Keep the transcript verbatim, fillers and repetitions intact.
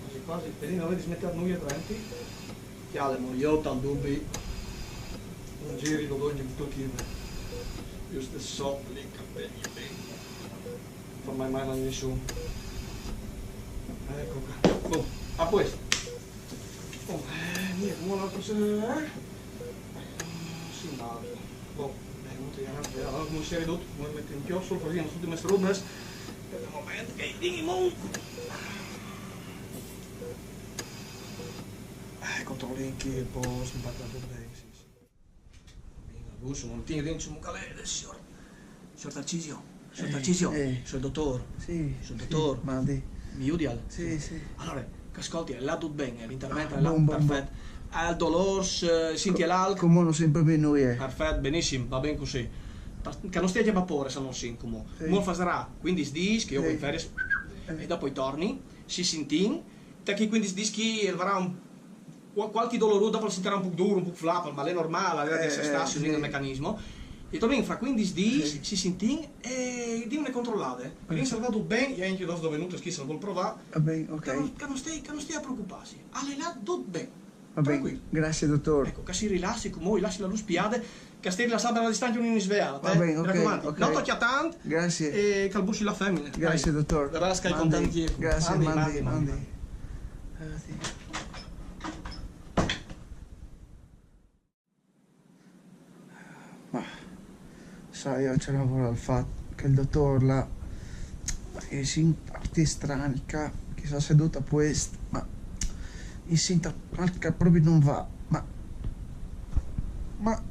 Quasi, quasi, per non aver dismenticà nulla davanti. Chiale, mo io tanto dubbi. Non giri, lo dogni tutto chi. Io stesso lì, capelli, non fa mai male a nessuno. Ecco qua. Boh, a questo. Oh, eh, niente, mo la cosa, eh? Sì, ma, boh, eh, non ti, eh, allora, come si è ridotto, come metti in chiostro, così, non tutte queste robe, eh. Per il momento, che dimo. Eh, controlli anche il posto, impacca tutto bene, sì, sì. Bene, adesso non ti rinci un calè, signor, signor Tarcisio, signor Eh, Tarcisio, eh. Signor dottore, Sì, Signor sì, dottore. Mandi. Mi udial? Sì, sì. Allora, che ascolti, l'ha tutto bene, l'intervento Ah, l'ha bon, bon, perfetto. Al dolore, eh, senti l'alcol. Come non sempre per noi, eh. Perfetto, benissimo, va bene così. Par- Che non stia già a paura se non si come. Sì. Mo farà quindici dì che io Sì. vado in ferie Eh. e dopo i torni, si sentì, da che quindici dì che avrà un, qual- qualche dolore, dopo sentirà un po' duro, un po' flappo, ma è normale, è Eh, essere eh, stassi sì. Nel meccanismo. E tornìn fra quindis dîs, si sintìn e dîmne controlade. Quindi se al va dut ben, e ancje dôs dovenutes chi se al vûl provâ. Va ben, ok. Che no, che no stei, che no stei a preocupâsi. Al è lât dut ben. Va ben, Tranquil. Graciis, dotor. Eco, che si rilassi cumò, i lassi la lûs spiade, che al stei rilassât a una distance un in svea. Va ben, ok, Racomandi, ok. no tocjâ tant. Graciis. E che al bussi la femine. Graciis, dotor. Vedrâs che al è Mandi, content. Graciis, Mandi, mandi, mandi, mandi. mandi. Graciis. Ma, sai, jo ce lavôr al fat, chel dotor là, ma i sint parti strani ca, che si è sedût a puest, ma i sint alc che propit no va, ma, ma